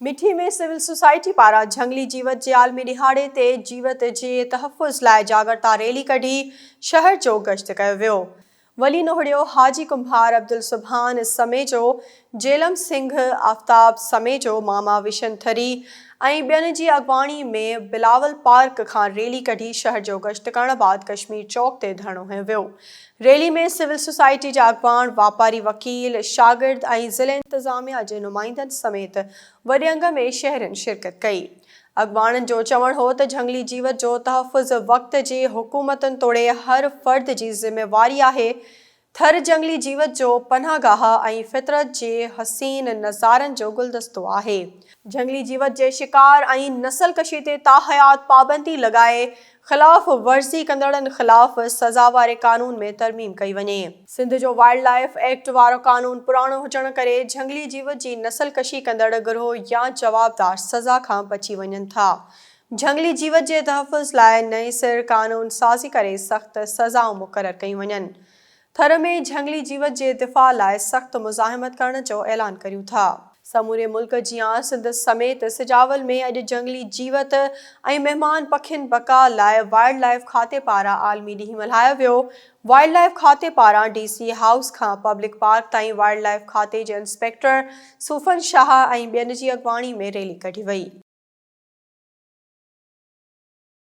مٺي ۾ civil society پاران جهنگلي جيوت جي عالمي ڏهاڙي تي جيوت جي تحفظ لاء جاڳرتا ريلي ڪڍي شهر جو گشت ڪيو ويو. ولي نوهڙيو، حاجي ڪنڀار، عبدالسبحان سميجو، جيلم سنگهه، آفتاب سميجو، ماما وشن ٿري ۽ ٻين جي اڳواڻي ۾ بلاول پارڪ کان ريلي ڪڍي شهر جو گشت ڪرڻ بعد ڪشمير چوڪ تي ڌرڻو هنيو ويو. ريلي ۾ سول سوسائٽي جا اڳواڻ، واپاري، وڪيل، شاگرد ۽ ضلعي انتظاميا جي نمائندن سميت وڏي انگ ۾ شهرين شرڪت ڪئي. اڳواڻن جو چوڻ هو ته جهنگلي جيوت جو تحفظ وقت جي حڪومتن توڙي هر فرد جي ذميواري آهي، ٿر جهنگلي جيوت جو پناهگاهه ۽ فطرت جي حسين نظارن جو گلدستو آهي. جهنگلي جيوت جي شڪار ۽ نسل ڪشي تي تاحيات پابندي لڳائي خلاف ورزي ڪندڙن خلاف سزا واري قانون ۾ ترميم ڪئي وڃي. سنڌ جو وائلڊ لائيف ايڪٽ وارو قانون پراڻو هجڻ ڪري جهنگلي جيوت جي نسل ڪشي ڪندڙ گروهه يا جوابدار سزا کان بچي وڃن ٿا. جهنگلي جيوت جي تحفظ لاء نئين سر قانون سازي ڪري سخت سزائون مقرر ڪيون وڃن. ٿر ۾ جهنگلي جيوت جي دفاع لاء سخت مزاحمت ڪرڻ جو اعلان ڪريون ٿا. سموري ملڪ جيان سنڌ سميت سجاول ۾ اڄ جهنگلي جيوت ۽ مهمان پکين بقاء لاء وائلڊ لائيف کاتي پاران عالمي ڏينهن ملهايو ويو. وائلڊ لائيف کاتي پاران ڊي سي هائوس کان پبلڪ پارڪ تائين وائلڊ لائيف کاتي جي انسپيڪٽر صوفن شاهه ۽ ٻين جي اڳواڻي ۾ ريلي ڪڍي وئي.